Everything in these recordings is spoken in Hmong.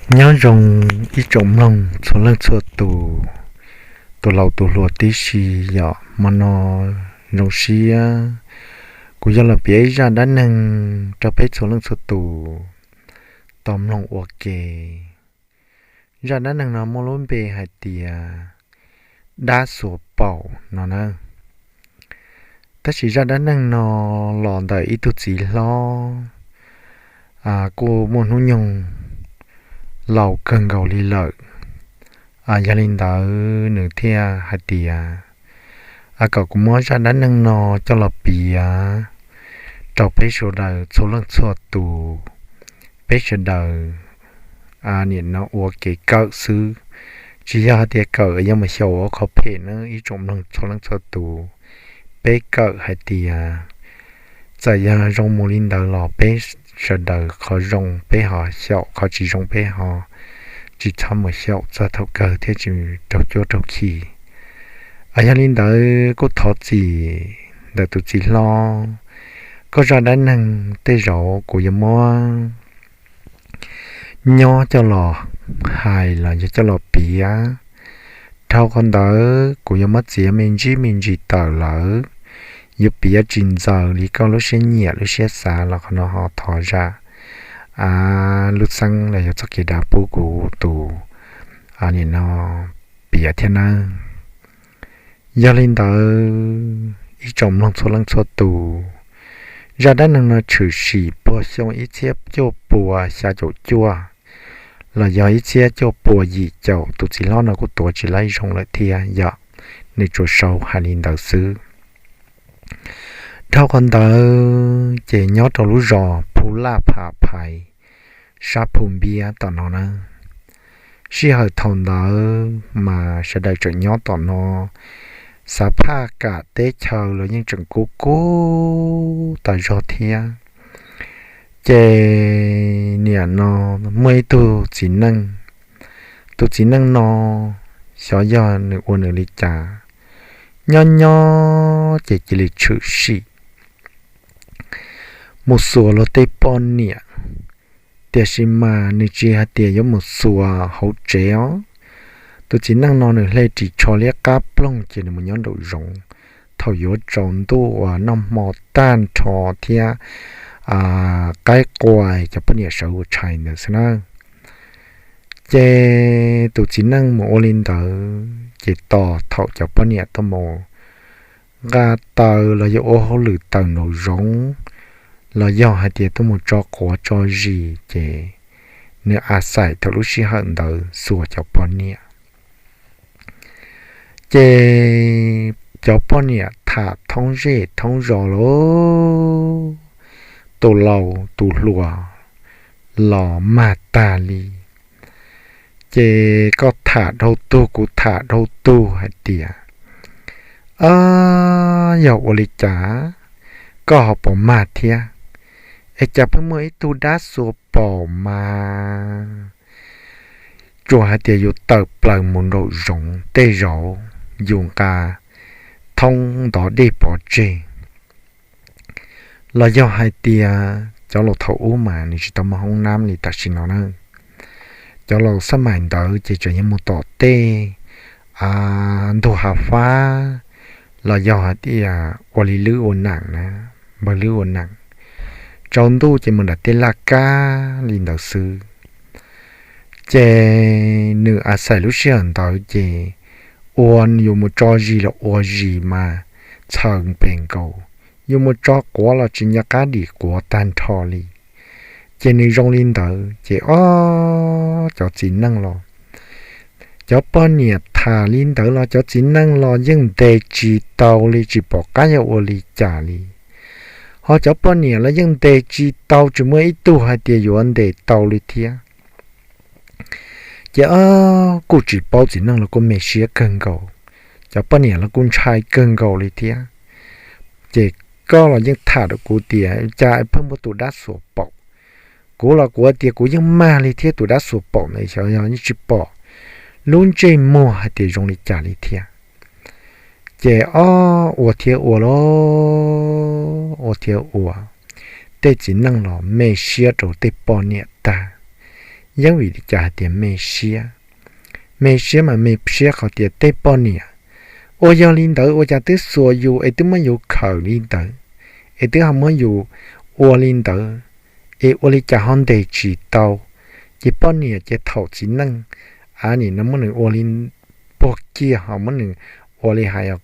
Nyob zoo ib tsoom mloog txhua leej txhua tus, tus laus tus hluas tib si, yog hmo no zoo siab kuv yuav los piav ib zaj dab neeg rau peb txhua leej txhua tus tau mloog ua ke. Zaj dab neeg no muaj lub npe hais tias dab xuas paum no na. Tab sis zaj dab neeg no los ntawm ib tug txiv hlob kuj muaj hnub nyoog laus kawg nkaus li lawm. Yog li ntawd nws thiaj hais tias kom kuv muab zaj dab neeg no coj los piav rau peb sawv daws txhua leej txhua tus, peb sawv daws nim no ua kev kawm xwb, tsis yog hais tias kawm yuav mus xyaum ua qhov phem na ib tsoom mloog txhua leej txhua tus. Peb kawm hais tias txawm yog zoo mus li ntawd los peb sawv daws qhov zoo peb ho xyaum, qhov tsis zoo peb ho tsis txhob mus xyaum txog thaum kawg thiaj tsis raug cuab raug khi. Yog li ntawd kuj thov txim ntawm tus txiv hlob, koj zaj dab neeg tej zaum kuv yuav muab nyob coj los hais los yog coj los piav. Dhau qhov ntawd kuv yuav muab txiav me ntsis me ntsis tawm lawm, yuav piav tsis ntxaws li koj lub siab nyiam lub siab xav los qhov no ho thov zam lub xeeb los yog txoj kev dav pub kuv tus nim no piav thiab nawb. Yog li ntawd ib tsoom mloog txhua leej txhua tus, zaj dab neeg no tshwm sim puag xyoo ib txhiab cuaj pua xya caum cuaj los yog ib txhiab cuaj pua yim caum, tus txiv hlob no kuj tuav tsis laib zoo lawm thiab, yog nws tsuas sau hais li ntawd xwb. Dhau qhov ntawd ces nyob rau lub zos Phu Laj Pha Phais sab Phu Npiab tom no na. Sij hawm thaum ntawd mas sawv daws tseem nyob tom no, xav phaj kam teb chaws los yeej tseem kub kub tas zog thiab. Ces nim no muaj ib tug txiv neej, tus txiv neej no xyov yog nws ua nws li cas, nyob nyob ces cia li tshwm sim mus xuas luag tej poj niam, tiam sis mas nws tsis hais tias yuav mus xuas hauv tsev os. Tus txiv neej no nws hle ris tsho liab qab ploog ces nws mus nyob nraum zoov. Thaum yuav tsaus ntuj uas noj hmo tag nrho thiab qaib qua cov poj niam sawv ua tshais ntawd xwb na. Ces tus txiv neej mus ua li ntawd ces tos thaum cov poj niam tuaj mus nqa taws los yog ua hauj lwm tawm nraum zoov, los yog hais tias tuaj mus tso quav tso zis ces nws a xais thaum lub sij hawm ntawd xuas cov poj niam. Ces cov poj niam tham thoob zej thoob zos los tus laus tus hluas los mag tag li. Ces koj tham dhau tug kuv tham dhau tug hais tias, yog ua li cas koj ho pom mag thiab? Es cas pheej muaj ib tug dab xuas paum mas tsuas hais tias yus tawm plaws mus nraum zoov tej zaum yus nqa thoob ntov dej pov tseg, los yog hais tias cov laus thaum ub mas nws tsis tau muaj hoob nab li tam sim no na. Cov laus xab maim ntawd ces tseem yog mus tom tej ntug hav fab, los yog hais tias ua li lwb ua nam na, npawg lwb ua nam, tsaus ntuj ces mus nram tej laj kab li ntawd xwb. Ces nws a xais lub sij hawm ntawd ces ua yus mus tso zis los ua zis mas txhaws pes nkaus, yus mus tso quav los tsis nco qab dim quav tag nrho li. Ces nws zoo li ntawd ces ob cov txiv neej los, cov poj niam tham li ntawd los cov txiv neej los yeej ntes tsis tau li, tsis pom qab yog ua li cas li. Ho cov poj niam los yeej ntes tsis tau, tsis muaj ib tug hais tias yuav ntes tau li thiab. Ces ob kuj tsis paub, txiv neej los kuj me siab kawg nkaus, cov poj niam los kuj ntshai kawg nkaus li thiab. Ces koj los yeej tham rau kuv tias cas pheej muaj tus dab xuas paum. Kuv los kuv tias kuv yeej mag li thiab, tus dab xuas paum ntawd xyov yog yeej tsis pom lub ntsej muag hais tias zoo li cas li thiab. Ces ob ua thiab ua los ua thiab ua, tej txiv neej los me siab rau tej poj niam tag. yeeb vim li cas hais tias me siab. Me siab mas me siab qhov tias tej poj niam uas yog li ntawd ua cas twb xuas yus es twb muab yus khawm li ntawd, es twb ho muab yus ua li ntawd, es ua li cas ho ntes tsis tau. Ces poj niam ces thaum txiv neej a nim no muab nws ua li puag kiag ho muab nws ua li hais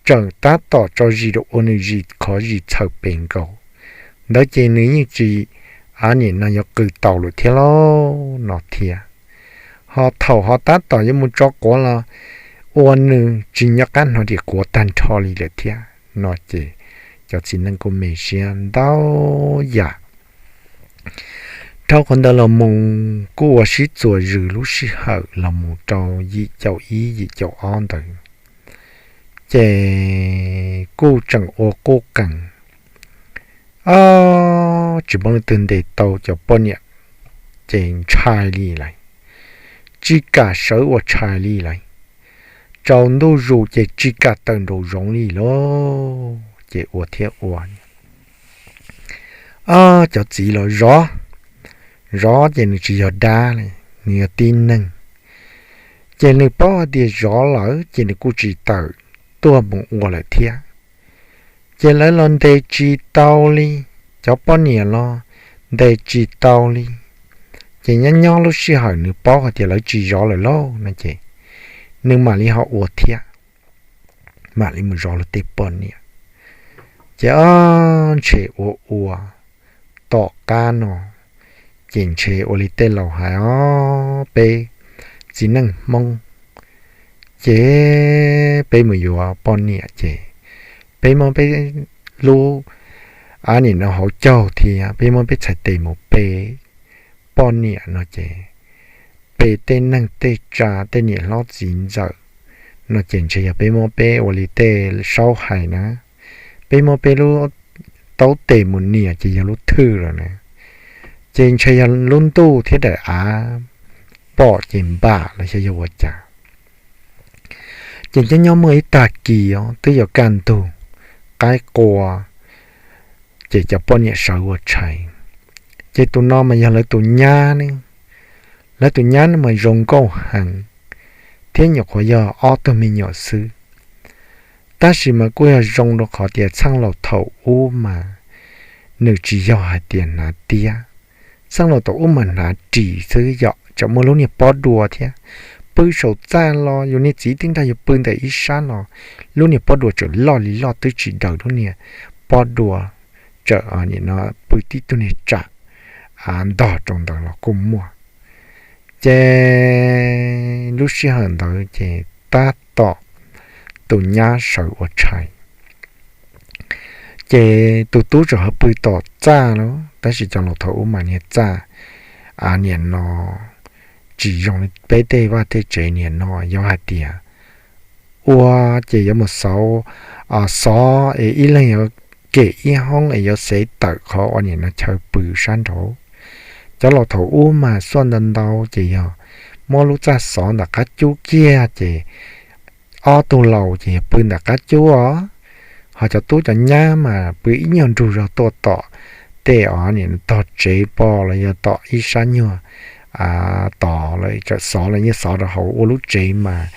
tseem tab tom tso zis rau ua nws zis khov zis txhawm pes nkaus ntawd ces nws yeej tsis a nim no yuav qw tau lawm thiab lauj no thiab. Ho thaum ho tab tom yuav mus tso quav los ua nws tsis nyob qab hnov dim quav tag nrho li lawm thiab no ces cov txiv neej kuj me siab ntau yam. Dhau qhov ntawd los mus kuj ua sib txuas zws lub sij hawm los mus rau yim caum ib yim caum ob ntawd, ces kuj tseem ua quj qees, o, tsis muaj leej twg ntes tau cov poj niam, ces ntshai li lawm, tsis kam sawv ua tshais li lawm, tsaus ntuj zus ces tsis kam tawm nraum zoov li lauj. Ces ua thiab ua, o, cov txiv los zov, zov ces nws tsis yog dab li, nws yog tib neeg. Ces nws paub hais tias zov lawm ces nws kuj tsis tawm tuaj mus ua lawm thiab. Ces lawv los ntes tsis tau li, cov poj niam los ntes tsis tau li. Ces nyob nyob lub sij hawm nws paub hais tias lawv tsis zov lawm lauj no ces nws mam li ho ua thiab, mam li mus zov luag tej poj niam. Ces o, ntshe ua ua tom qab no, ces ntshe ua li tej laus hais os, peb txiv neej Hmoob ces peb mus yuav poj niam ces peb muab peb lub a nim no hauv caug thiab peb muab peb txhais tes mus pe poj niam no ces, pe tej neeg tej tsa tej niam hlob txiv ntxawm no ces ntshe yog peb muab peb ua li tej saub hais na, peb muab peb lub taub tes mus nias ces yog lub thwj lawm na, ces ntshe yog lub ntuj thiab daim av pom ces npam los xyov yog ua cas. Ces nyob nyob muaj ib tag kis os twb yuav kaj ntug, qaib qua, ces cov poj niam sawv ua tshais. Ces tus no mas yog lawv tus nyab ne, lawv tus nyab ne mas zoo nkauj heev, thiab nyuam qhuav yog ob tug me nyuam xwb. Tab sis mas kuj yog zoo rau qhov tias txheej laus thaum ub mas nws tsis yog hais tias hnav tiab, txheej laus thaum ub mas hnav ris xwb yom, tseem muaj lub niag pob dua thiab. Pw saum txaj los yus niag txiv tib nrag yus pw ntawm ib sab los lub niag pob dua tseem loj li loj twb tsis daws lub niag pob dua, tseem pw tib tug niag tsam ntog rau ntawd los kuj muaj. Ces lub sij hawm ntawd ces tab tom tus nyab sawv ua tshais, ces tus tub tseem ho pw tom txaj lawm, tab sis cov laus thaum ub mas niag txaj niam no tsis zoo li peb tej vaj tej tsev niam no, yog hais tias ua ces yuav mus xauv, xov es ib leeg yuav kem ib hoob es yuav xev tawm qhov uas niam no chaw pw sab nraud. Cov laus thaum ub mas xuaj ntau ntau ces yog muab lub txaj xov ntawm qab cub kiag ces ob tug laus ces yog pw ntawm qab cub os, ho cov tub cov nyab mas pw ib nyuag nrug zog tuaj tom tej os niam tog tsev pog los yog tom ib sab nyuag tod lawm, xov los yeej xov rau hauv, ua lub tsev mas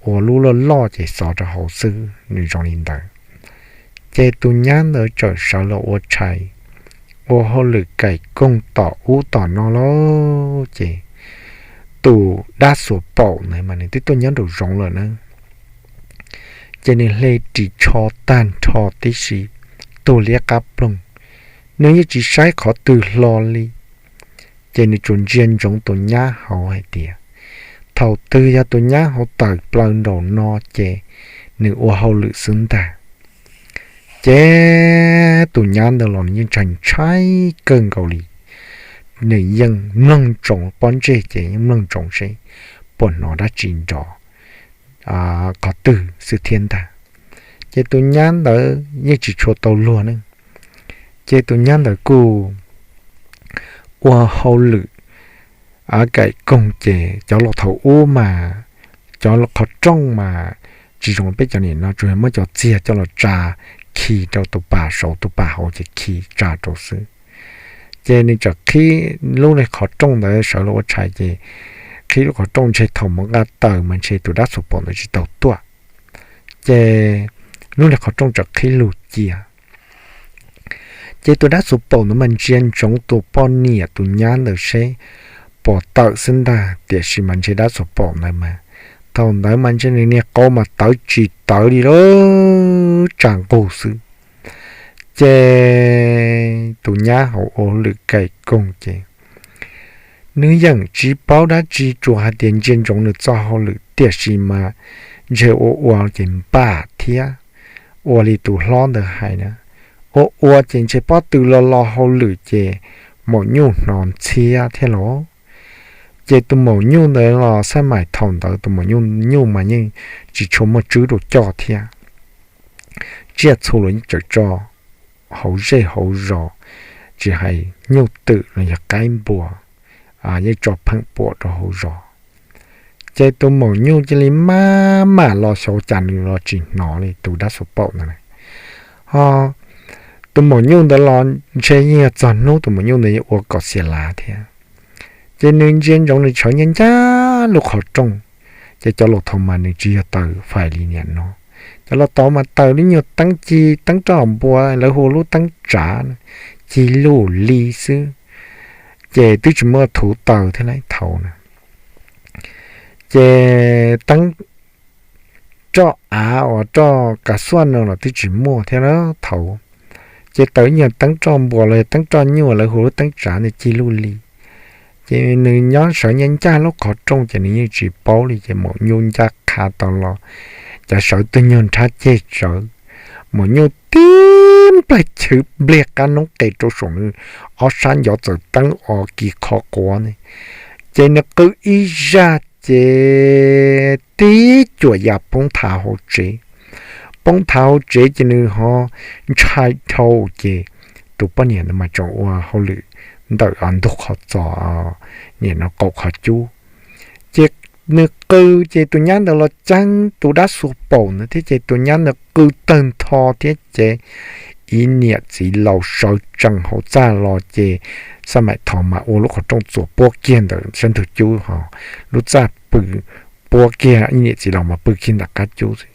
ua lub loj loj ces xov rau hauv xwb, nws zoo li ntawd. Ces tus nyab ntawd txawm sawv los ua tshais, ua hauj lwm kaim koog tom ub tom no lauj, ces tus dab xuas paum ntawd mas nws twb tuaj nyob nraum zoov lawm na. Ces nws hle ris tsho tag nrho tib si, tus liab qab ploog, nws yeej tsis saib qhov twg hlo li. Ces nws tsuas ntsia ntsoov tus nyab hauv hais tias thaum twg yog tus nyab hauv tawm plaws nraum no ces nws ua hauj lwm xwb ntag. Ces tus nyab ntawd los nws yeej ntshai ntshai kawg nkaus li, nws yeej mloog ntsoov pob ntseg ces yeej mloog ntsoov seb puas hnov dab tsi nrov qhov twg xwb thiab ntag. Ces tus nyab ntawd yeej tsis tshua tau luag ne, ces tus nyab ntawd kuj ua hauj lwm kaim koog ces cov laus thaum ub mas cov qhov rooj mas tsis zoo peb cov niam no, tsuas yog muab cov txiag coj los tsa khi rau tus pas saud tus pas hauv ces khi tsa rau xwb. Ces nws txawm qhib lub niag qhov rooj ntawd sawv los ua tshais ces qhib lub qhov rooj ntshe thaum mus nqa taws mas ntshe tus dab xuas paum ntawd tsis tau tuaj. Ces lub niag qhov rooj txawm qhib lug cia. Ces tus dab xuas paum ntawd mas ntsia ntsoov tus poj niam tus nyab ntawd seb puas tawm xwb ntag, tiam sis mas ntshe dab xuas paum ntawd mas thaum ntawd mas ntshe nws niag qau mas tawv tsis tawv li lawm, tsa nqug xwb. Ces tus nyab hauv ua hauj lwm kaim koog ces nws yeej tsis paub dab tsi, tsuas hais tias ntsia ntsoov nws txoj hauj lwm, tiam sis mas ntshe ua ua ces npam thiab, ua li tus hlob ntawd hais na, ua ua ces ntshe pob tw los los hauj lwm ces maum nyuj hnov ntxhiab thiab los. Ces tus maum nyuj ntawd los xab maim thaum ntawd tus maum nyuj nyuj mas yeej tsis tshua muaj tswb rau coj thiab. Tsiaj txhu los yeej tso hauv zej hauv zos, tsis hais nyuj twm los yog qaib npua, yeej tso pheej puam rau hauv zos. Ces tus maum nyuj cia li maj mam los xyov cas nws los tsis hnov li tus dab xuas paum ntawd na. Ho tus maum nyuj ntawd los ntshe yeej yog txog hnub tus maum nyuj ntawd yuav ua kaum xias lav thiab. Ces nws ntsia ntsoov nws sawv ncaj ncaj lub qhov rooj, ces cov laus thaum mas nws tsis yog taws fais li niam no. Cov laus thaum mas taws lub nyuag teeb ci, teeb roj npua, lawv hu lub teeb tsav, ci luj li xwb. Ces twb tsis muaj thuv taws thiab lauj thaum na. Ces teeb roj av uas roj kav xuaj no los twb tsis muaj thiab na thaum. Ces taws nyuag teeb roj npua los yog teeb roj nyuj lawv hu lub teeb tsav ntawd ci luj li. Ces nws nyob sawv ncaj ncaj lub qhov rooj ces nws yeej tsis paub li ces maum nyuj ncaj qha tau los, cas sawv tus nyuag nrhab ceg tsawv, maum nyuj tib nplaig chwv npliag qab noob qes rau saum nws ob sab ncov txawm teeb os kis qhov quav ne. Ces nws qw ib zaj ces tib cuam ya poob thav hauv tsev. Poob thav hauv tsev ces nws ho ntshai dhau ces tus poj niam ntawd mas tseem ua hauj lwm ntawm ntug qhov txos, niam no qaum qhov cub. Ces nws qw ces tus nyab ntawd los ceeb tus dab xuas paum ntawd thiab ces tus nyab ntawd qw tawg ntho thiab ces ib niam txiv laus sawv tsees hauv txaj los ces xab maim thaum mas ua lub qhov rooj txuas puab kiag ntawm sab ntug cub ho lub txaj pw puab kiag, ib niam txiv laus mas pw kiag ntawm qab cub xwb.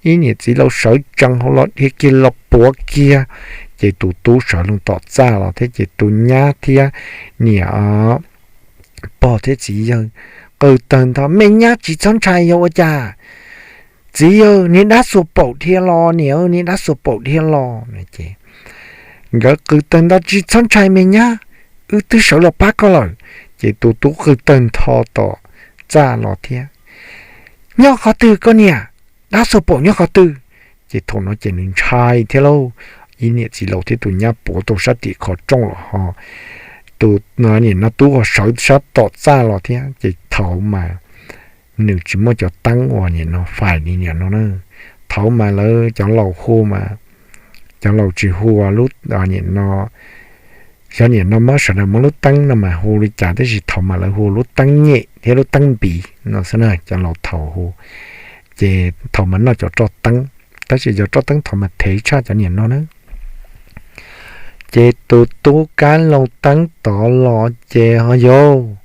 Ib niam txiv laus sawv tsees hauv los dhia kiag los puab kiag, ces tus tub sawv loo tom txaj los thiab ces tus nyab thiab niam pog thiab txiv yawg qw tawg ntho, me nyab tsis txhob ntshai, yog ua cas? Txiv yawg, niag dab xuas paum dhia los, niam, niag dab xuas paum dhia los. Ces nkawd qw tawg ntho, tsis txhob ntshai me nyab, wb twb sawv los pab koj lawm. Ces tus tub qw tawg ntho tom txaj los thiab, nyob qhov twg koj niam? Dab xuas paum nyob qhov twg? Ces thaum no ces nws ntshai thiab lauj. Ib niam txiv laus thiab tus nyab puav tau sab tim qhov rooj los ho tus niam no tub ho sawv sab tom txaj los thiab ces thaum mas nws tsis muaj cov teeb uas niam no fais li niam no na. Thaum mas lawv cov laus hu mas, cov laus tsis hu lub niam no, xyov niam no muab sawv daws muab lub teeb no mas hu li cas tab sis thaum mas lawv hu lub teeb nyem thiab lub teeb npiv no xwb na cov laus thaum hu. Ces thaum mas noj cov roj teeb, tab sis cov roj teeb thaum mas thev tshaj cov niam no na. Ces tus tub kab loo teeb tod los ces ho yog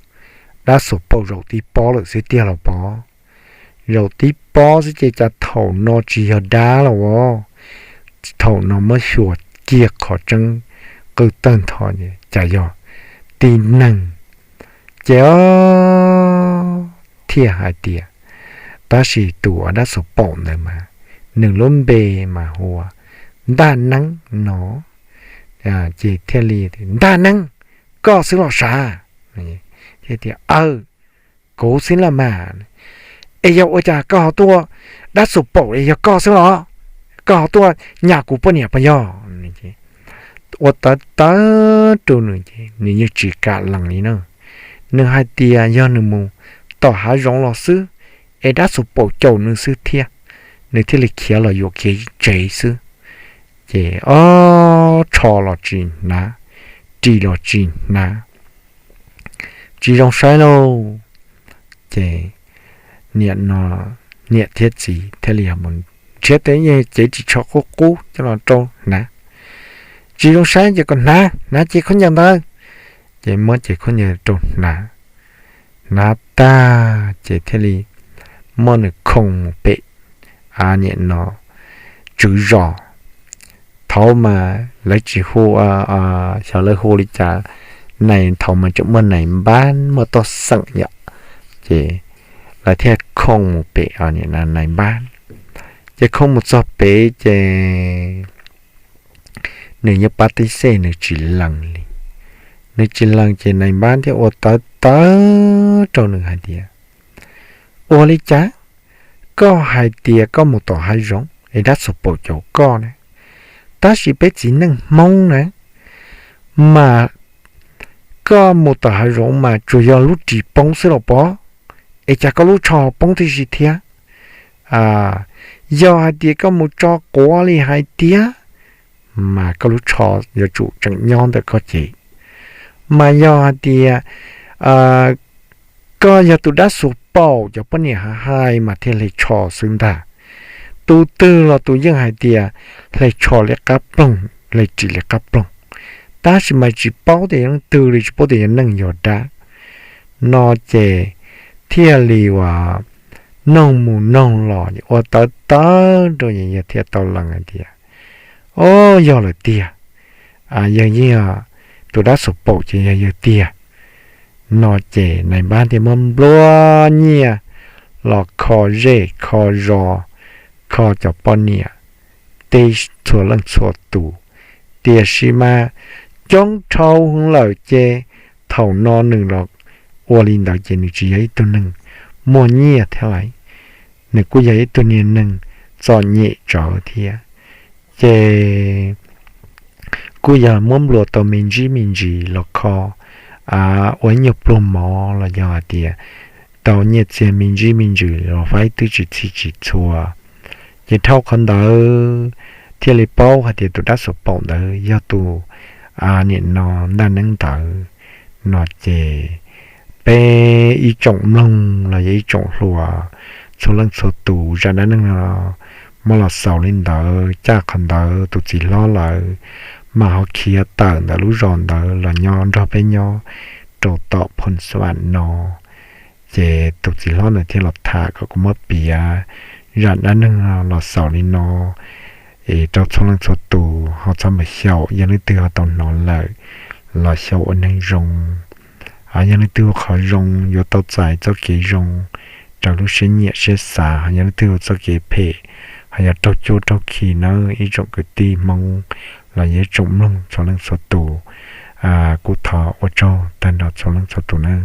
dab xuas paum zaum tib pob lawm xwb tiag los pov. Zaum tib pob xwb ces cas thaum no tsis yog dab los as, thaum no muab xyuas kiag qhov tseeb qw tawg ntho cas yog tib neeg. Ces o, thiaj hais tias, tab sis tus dab xuas paum ntawd mas nws lub npe mas hu ua Ntaj Neeb no. Ces thiaj li, Ntaj Neeb, koj xwb los sav? Thiaj tias, Aw, kuv xwb los mas. Es yog ua cas koj ho tuaj, dab xuas paum es yog koj xwb los? Koj ho tuaj nyas kuv poj niam puas yog? Ua tawv tawv rau nws ces nws yeej tsis kam lees li na. Nws hais tias yog nws mus tom hav zoov los xwb, es dab xuas paum caum nws xwb thiab, nws thiaj li khiav los yuam kev tsev xwb. Ces o, tsho los tsis hnav, ris los tsis hnav, tsis zoo saib lauj. Ces niam no, niam thiab txiv thiaj li mus nrhiav tej cev ris tsho qub qub coj los rau hnav. Tsis zoo saib ces kom hnav, hnav cev khaub ncaws ntawd, ces muab cev khaub ncaws rau hnav, hnav tag ces thiaj li muab nws khooj mus pem, a, niam no tswv zos. Thaum mas lawv tsis hu, xyov lawv hu li cas, nais thaum mas tseem muaj nais npab muaj toj xeem yom, ces lawv thiaj khooj mus pem, a, niam no nais npab. Ces khooj mus txog pem ces nws yeej pab tib xej nws tsis lees li. Nws tsis lees ces nais npab thiaj ua tawv tawv rau nws hais tias, ua li cas koj hais tias koj mus tom hav zoov es dab xua paum caum koj na, tab sis peb txiv neej Hmoob na, mas koj mus tom hav zoov mas tsuas yog lub ris poob xwb los pob, es cas koj lub tsho poob tib si thiab? Yog hais tias koj mus tso quav li hais tiag, mas koj lub tsho yuav tsum tseem nyob ntawm koj ces, mas yog hais tias koj yog tus dab xua paum cov poj niam hais mas thiaj hle tsho xwb ntag. Tus twg los tus yeej hais tias hle tsho li qab ploog, hle ris li qab ploog, tab sis mas tsis paub tias yog leej twg li, tsis paub tias yog neeg yog dab. No ces thiaj li ua noog mus noog los ua tawv tawv rau yawg thiaj tau lees hais tias, o, yog lawm tiag, yawg yeej yog tus dab xua paum ces yog yawg tiag. No ces nais npab thiaj muab nplua nyiaj los kho zej kho zos, kho cov poj niam teb txhua leej txhua tus. Tiam sis mas coob dhau heev lawm ces thaum no nws los ua li ntawd ces nws tsis yog ib tug neeg muaj nyiaj thiab lawm, nws kuj yog ib tug niag neeg txom nyem tsawv thiab. Ces kuj yog muab nplua tau me ntsis me ntsis los kho, ua ib nyuag pluag mov los yog hais tias tau nyiaj txiag me ntsis me ntsis los faib twb tsis txhij tsis txhua. Ces dhau qhov ntawd thiaj li paub hais tias tus dab xua paum ntawd yog tus, a, niam no ntaj neeb ntawd. No ces peb ib tsoom mloog los yog ib tsoom hluas txhua leej txhua tus, zaj dab neeg no muab los xaus li ntawd, caj qhov ntawd tus txiv hlob lawm mas ho khiav tawm ntawm lub zos ntawd los nyob nrog peb nyob rau tom Phoos Vam no. Ces tus txiv hlob ntawd thiaj los tham kom kuv muab piav zaj dab neeg no los xaus li no, es rau txhua leej txhua tus ho txhob npam xyaum, yog leej twg ho tau hnov lawm los xyaum ua neeg zoo. Yog leej twg ua qhov zoo yuav tau txais txoj kev zoo raws lub siab nyiam siab xav, ho yog leej twg ua txoj kev phem ho yuav raug cuab raug khi nawb ib tsoom kwv tij Hmoob los yog ib tsoom mloog txhua leej txhua tus. Kuj thov ua tsaug tag nrho txhua leej txhua tus nawb.